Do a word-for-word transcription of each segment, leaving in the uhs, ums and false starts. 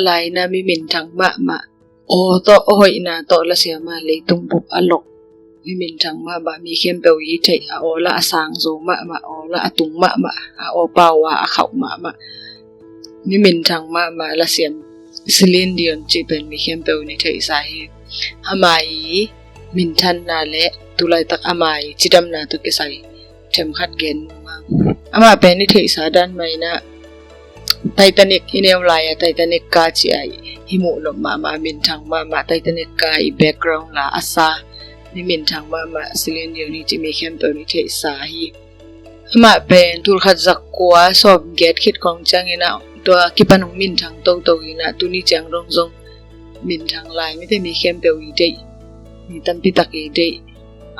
Lai-in ah mi minthang mahmah, aw tawh, aw hoihna tawh lasiam a leitung bup a lok, mi minthang mahmah, mi khempeuh i theih a, aw lah a sang zo mahmah, aw lah a tung mahmah, a aw pau a a khauh mahmah, mi minthang mahmah lasiam Celine Dion cih pen mi khempeuh in i theihsa hi. Ama i minthanna le tulaitak ama i cidamna tawh kisai themkhat gen nung a, amah pen i theihsa dan mah in ah Titanic, i neu lai-a Titanic ka cih a i muh nop mahmah, minthang mahmah, Titanic ka i background la a sa, mi minthang mahmah Celine Dion hi cih mi khempeuh in i theihsa hi. Amah pen tul khat za kua sawm giat khit khawng ciangin ah tua kipan hong minthang toto hi in ah, tuni ciang dong zong minthang lai, mite mi khempeuh i deih, mi tampi tak i deih.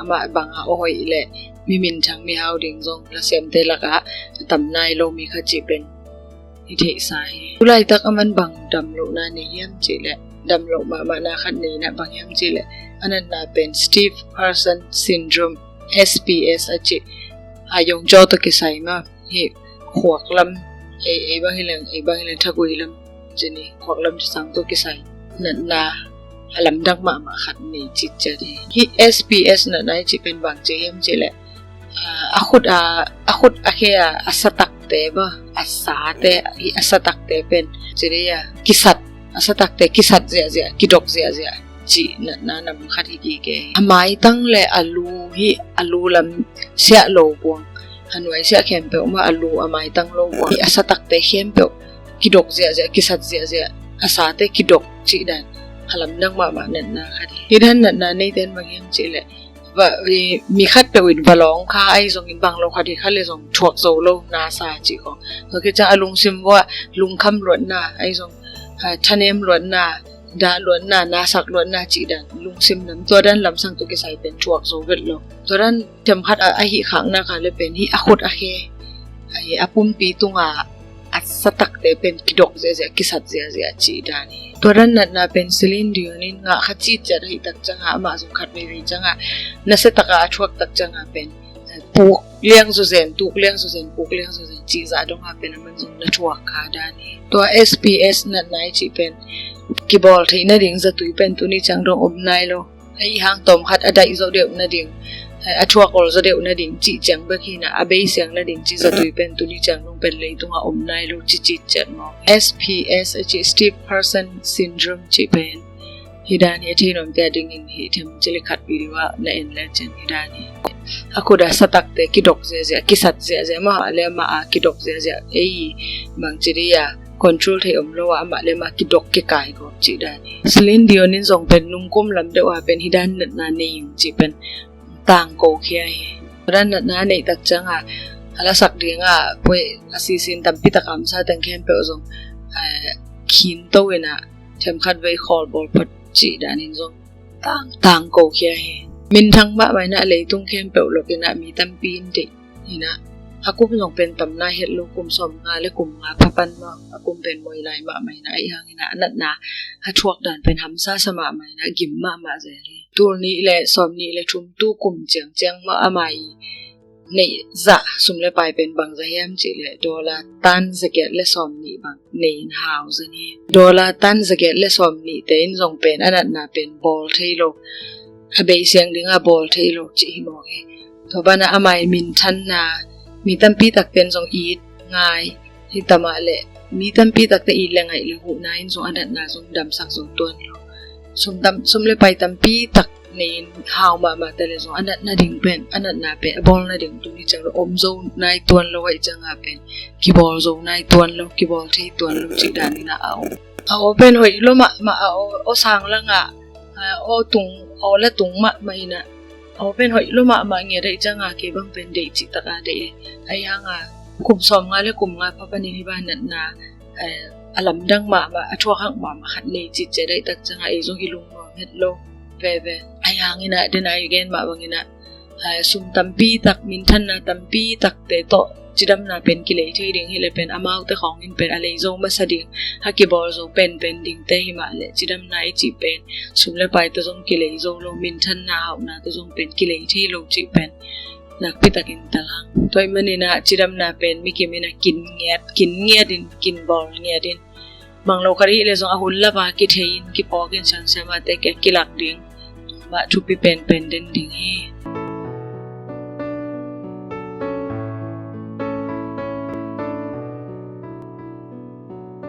Amah bang a aw hoih le mi minthang mi hau ding zong lasiamte lakah a tam nai lo mi khat cih pen i theihsa hi. Tulaitak aman bang damlohna nei hiam cih leh, damloh mahmahna khat nei in ah, bang hiam cih leh a natna pen Stiff Person Syndrome, S P S a cih, a yong jaw tawh kisai mah hi. Khuak lam, ei, ei bang hi leng, ei bang hi leng thagui lam, cih ni, khuak lam sang tawh kisai natna a lamdang mahmah khat nei citciat hi. Hih S P S natna i cih pen bang ci hiam cih leh, a, a khut a, a khut a khe a, a satakte ba, a sate, hih a satakte pen ci dei a, kisat, a satakte kisat ziahziah, kidok ziahziah cih natna nam khat hi kik hi. A maitang le a lu hi, a lu lam siah lo buang, a nuaisiah khempeuh mah a lu a maitang lo buang, a satakte khempeuh kidok ziahziah, kisat ziahziah, a sate kidok cih dan a lamdang mahmah natna khat hi. Hih dan natna neite in bang hiam cih leh, va, i, mi khatpeuh in va lawng kha ahi zongin, bang lo khat hi kha le zong thuak zo lo na sa cih khawng. Tua khit ciang a lungsim vuah lungkham luatna ahi zong, a, thanem luatna, dah luatna, nasak luatna cih dan, lungsim lam, tua dan lamsang tawh kisai pen thuak zo vet lo. Tua dan themkhat a, a hih khakna kha le pen hih a khut a khe, a, a pumpi tunga a satakte pen kidok ziahziah, kisat ziahziah cih dan hi. Tua dan natna pen Celine Dion in ngah kha citciat ahih tak ciangah, amah zong khat veivei ciangah, nasia takah a thuak tak ciangah pen, eh, puk liang zawzen, tuk liang zawzen, puk liang zawzen cih zah dongah pen aman zong na thuak kha dan hi. Tua S P S natna i cih pen kibawl theih nading zatui pen tuni ciang dong om nai lo. Ahi hang tawmkhat a daih zawh deuh nading, a thuak ol zawh deuh nading cih ciang bek hi in ah, a bei siang nading cih zatui pen tuni ciang dong pen leitungah om nai lo ci citciat mawk. S P S a cih, Stiff Person Syndrome cih pen hih dan hi. A thei nuamte a dingin hih themcik le khat video ah na en le cian hih dan hi. A khut a satakte kidok ziahziah, kisat ziahziah, amah le amah a kidok ziahziah, ei, bangci dei a control thei om lo a, amah le amah kidok kikai gawp cih dan hi. Celine Dion in zong pen nungkum lam deuh a pen hih dan natna nei ing cih pen tangko khia hi. Hih dan natna neih tak ciangah a lasak dingah poi a sisin tampi tak a hamsa teng khempeuh zong, eh, khinto in ah themkhat vei khawl bawl phot cih danin zong tang, tangko khia hi. Minthang mahmah in ah leitung khempeuh lok in ah mi tampi in deih in ah, a kum zong pen tam nai het lo, kum sawmnga le kum nga pha pan mah, a kum pen moi lai mahmah in ah, ahi hangin ah a natna a thuak dan pen hamsa sa mahmah in ah gim mahmah zel hi. Tul nih le sawmnih le thum, tu kum ciangciang mah ama i neih zah sum le pai pen bangzah hiam cih leh dollar tan zagiat le sawmnih bang nei in hau zen hi. Dollar tan zagiat le sawmnihte in zong pen a natna pen bawl thei lo, a bei siang dingah bawl thei lo cih hi mawk hi. Tua banah ama i minthanna, mi tampi takte in zong it ngai, hi ta mah leh mi tampi takte it le ngaih le huhna in zong a natna zong damsak zo tuan lo. Sum tam, sum le pai tampi tak nei in hau mahmah ta le zong a natna ding pen, a natna pen a bawl nading tuni ciang lo om zo nai tuan lo, ahih ciangah pen kibawl zo nai tuan lo, kibawl thei tuan lo cih dan in ah a om. A aw pen hoih lua mahmah, a aw, aw sang langah, a aw tung, aw la tung mahmah in ah, aw pen hoih lua mahmah ngiat, ahih ciangah kei bang pen deih cih takah deih. Ahi hangah kum sawmnga le kum nga pha panin hih bang natna, eh, a lamdang mahmah, a thuak hak mahmah khat nei citciat ahih tak ciangah ei zong i lungnuam het lo veve. Ahi hangin ah, den a i gen mah bangin ah, eh, sum tampi tak, minthanna tampi takte tawh cidamna pen kilei thei ding hi leh pen, amaute khawng in pen a lei zo masa ding, a kibawl zo penpen dingte hi mah leh, cidamna i cih pen sum le paite zong kilei zo lo, minthanna hauhnate zong pen kilei thei lo cih pen nakpi takin tal hang. Tua ahih manin ah cidamna pen mi kim in ah kin ngiat, kin ngiat in, kin bawl ngiat in, Mang lo khat ahih leh zong a hun lapa kithei-in kipawkin siamsiam a tek kilak ding, tua mah thupi penpen den ding hi.